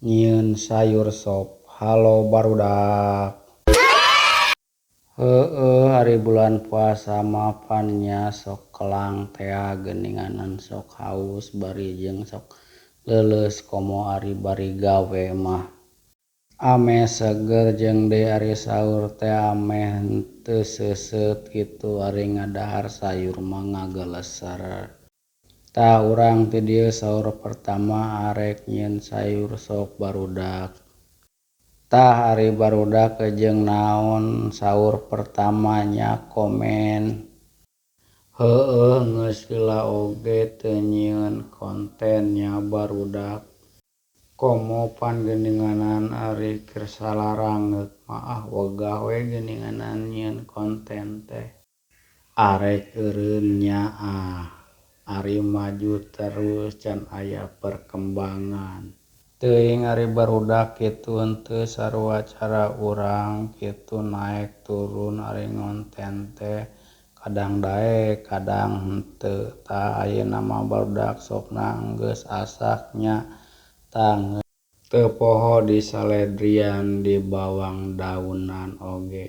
Nyieun sayur sop. Halo, barudak. Heueuh, ari bulan puasa mah pan nya sok kelang tea geuninganan, sok haus bari jeung sok leuleus, komo ari bari gawe mah. Ameh seger jeung deui ari sahur teh ameh henteu seuseut kitu, ari ngadahar sayur mah ngageleser. Tah, urang ti dieu sahur pertama arek nyieun sayur sop, barudak. Tah, ari barudak jeung naon sahur pertama nya? Komen. Heueuh, geus lila oge teu nyieun konten nya, barudak. Komo pan geuninganan ari keur salarangeuk mah, ah, wegah we geuninganan nyieun konten teh. Arek eureun nya ah, ari maju terus can aya perkembangan. Teuing ari barudak kitu henteu, sarua cara urang kitu naek turun ari ngonten teh, kadang daek kadang henteu. Tah, ayeuna mah barudak sopna geus asak nya. Tah, teu poho disaledrian dibawang daunan oge.